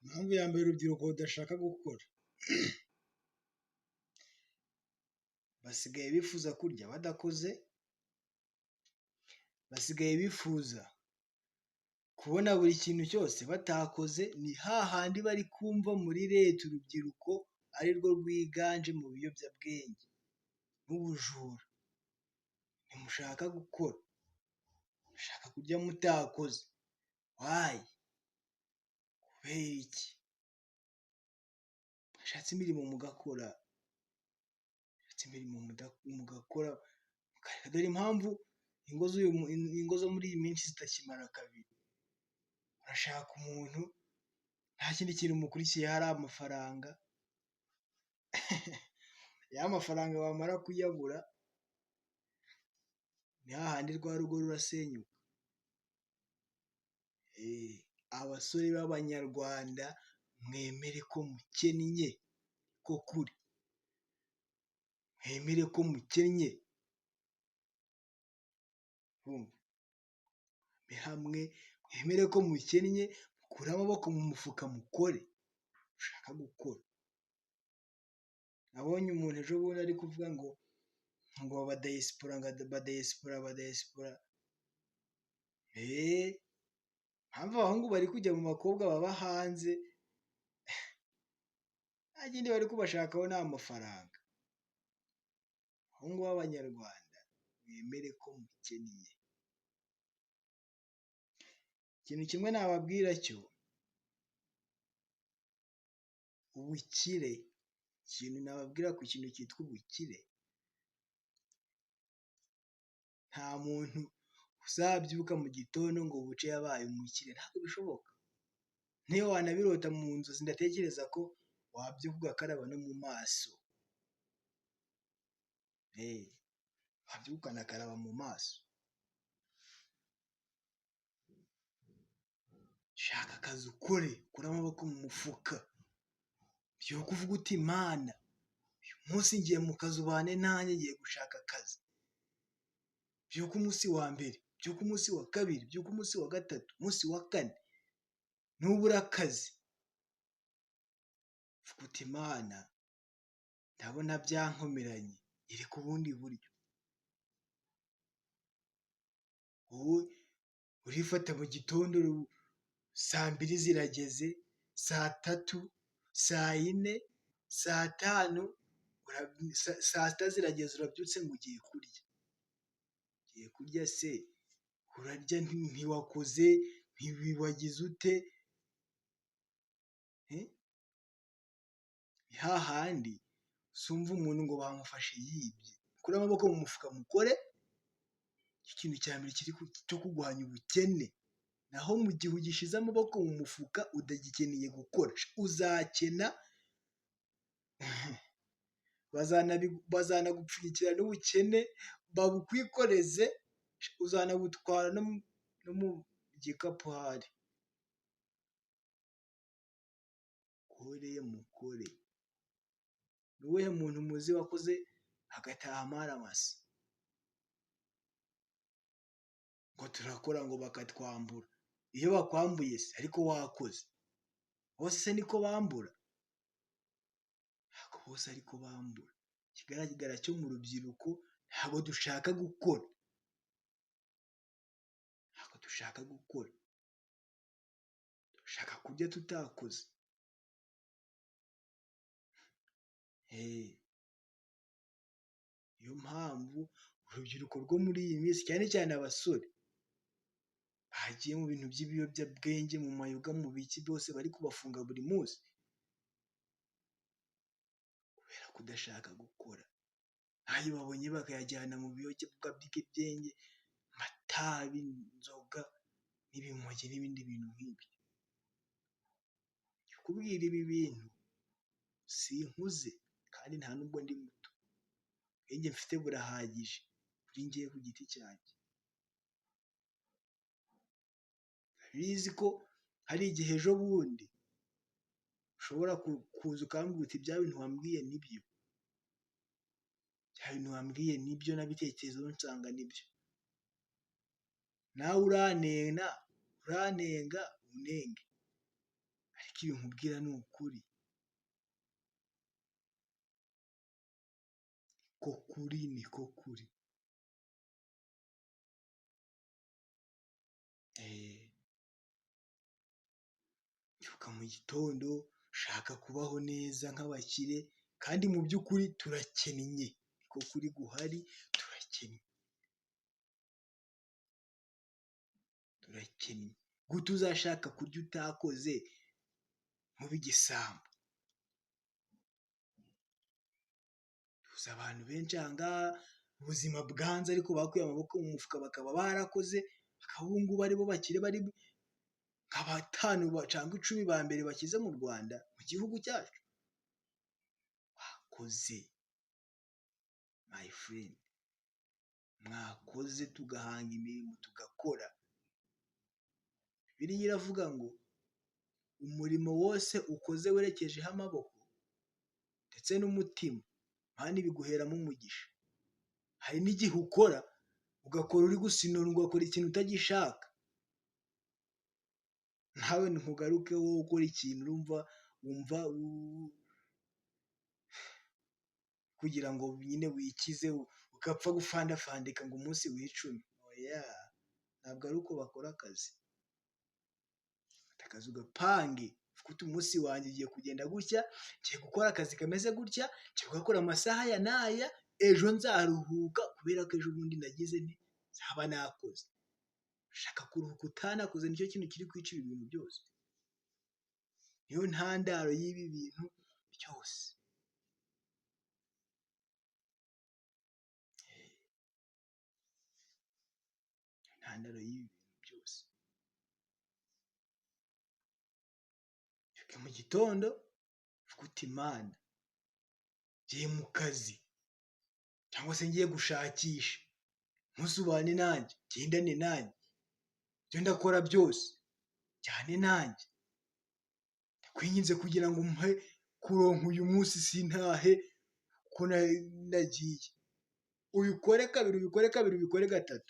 Impamvu ya mbere urubyiruko rudashaka gukora, basigaye bifuza kurya badakoze, basigaye bifuza kubona buri kintu cyose batakoze, ni hahandi bari kumva muri leta urubyiruko ari rwo rwiganje mu biyobyabwenge n'ubujura, ntimushaka gukora, mushaka kurya mutakoze, why? Kubera iki? Mwashatse imirimo mugakora, mwashatse imirimo mugakora, dore impamvu ingo zo muri iyi minsi zitakimara kabiri, urashaka umuntu nta kindi kintu mukurikiye hari amafaranga, ya mafaranga wamara kuyabura ni hahandi rwa rugo rurasenyuka. Abasore b'Abanyarwanda mwemere ko mukennye ko kuri, mwemere ko mukennye, hamwe mwemere ko mukennye, mukure amaboko mu mufuka mukore, mushaka gukora. Nabonye umuntu ejo bundi ari kuvuga ngo abadayisipora, ngo abadayisipora, abadayisipora, impamvu abahungu bari kujya mu bakobwa baba hanze, nta kindi bari kubashakaho ni amafaranga. Abahungu b'Abanyarwanda mwemere ko mukennye. Ikintu kimwe nababwira cyo, ubukire, ikintu nababwira ku kintu cyitwa ubukire, nta muntu uzabyuka mu gitondo ngo buce yabaye umukire, ntabwo bishoboka. Niyo wanabirota mu nzozi ndatekereza ko wabyuka ugakaraba no mu maso, wabyuka ukanakaraba mu maso. Shaka akazi ukore, ukure amaboko mu mufuka, byuka uvuge uti Mana uyu munsi ngiye mu kazi ubane nanjye ngiye gushaka akazi. Byuka umunsi wa mbere, byuka umunsi wa kabiri, byuka umunsi wa gatatu, umunsi wa kane, nubura akazi vuga uti Mana ndabona byankomeranye, nyereka ubundi buryo. Wowe urifata mu gitondo saa mbiri zirageze, saa tatu, saa yine, saa tanu, saa sita zirageze urabyutse ngo ugiye kurya. Ugiye kurya se urarya ntiwakoze, ntiwagize ute, ni hahandi usumva umuntu ngo bamufashe yibye. Mukure amaboko mu mufuka mukore, ikintu cya mbere cyo kurwanya ubukene. Naho mu gihe ugishyize amaboko mu mufuka utagikeneye gukora, uzakena, bazanagupfunyikira n'ubukene babukwikoreze, uzanabutwara no mu gikapu ahari. Mukore mukore. Ni uwuhe muntu muzi wakoze agataha amaramasa? Ngo turakora ngo bakatwambura. Iyo bakwambuye se ariko wakoze, bose se niko bambura? Ntabwo bose ariko bambura. Ikigaragara cyo mu rubyiruko ntabwo dushaka gukora, ntabwo dushaka gukora, dushaka kurya tutakoze. Niyo mpamvu urubyiruko rwo muri iyi minsi cyane cyane abasore bagiye mu bintu by'ibiyobyabwenge, mu mayoga, mu biki byose bari kubafunga buri munsi kubera kudashaka gukora. Ayo babonye bakayajyana mu biyobyabwenge, amatabi, inzoga n'ibimogi n'ibindi bintu nk'ibyo. Kubwira ibi bintu sinkuze kandi nta nubwo ndi muto, ubwenge mfite burahagije kuri njyewe ku giti cyanjye. Ndabizi ko hari igihe ejo bundi ushobora kuza ukambwira uti bya bintu wambwiye nibyo, bya bintu wambwiye nibyo nabitekerejeho nsanga nibyo. Nawe uranena, uranenga unenge, ariko Ariko ibi nkubwira ni ukuri. Ko kuri niko kuri. Byuka mu gitondo ushaka kubaho neza nk'abakire kandi mu by'ukuri turakennye, niko kuri guhari turakennye. Turakennye. Gute uzashaka kurya utakoze ntube igisambo? Tuzi abantu benshi aha ngaha ubuzima bwanze ariko bakuye amaboko mu mufuka bakaba barakoze, bakaba ubu ngubu aribo bakire bari nka batanu cyangwa 10 ba mbere bakize mu Rwanda, mu gihugu cyacu. Wakoze my friend, mwakoze tugahanga imirimo tugakora. Bibiliya iravuga ngo umurimo wose ukoze werekejeho amaboko ndetse n'umutima, Imana ibiguheramo umugisha. Hari n'igihe ukora ugakora uri gusinura, ugakora ikintu utagishaka. Nawe ntugaruke wowe ukora ikintu urumva wumva kugira ngo nyine wikize ugapfa gufandafandika ngo umunsi wicumi. Oya, ntabwo ari uko bakora akazi. Fata akazi ugapange, uvuge uti umunsi wanjye ugiye kugenda gutya, ngiye gukora akazi kameze gutya, ngiye kugakora amasaha aya n'aya, ejo nzaruhuka kubera ko ejo bundi nagize nte nzaba nakoze. Ushaka kuruhuka utanakoze nicyo kintu kiri kwica ibi bintu byose. Niyo ntandaro y'ibi bintu byose. Intandaro y'ibi bintu byose. Byuka mu gitondo uvuge uti Mana ngiye mu kazi cyangwa se ngiye gushakisha, umunsi ubane nanjye, ugendane nanjye, ibyo ndakora byose jyane nanjye, ndakwinginze kugira ngo umpe kuronka uyu munsi sintahe uko nagiye. Ubikore kabiri, ubikore kabiri, ubikore gatatu.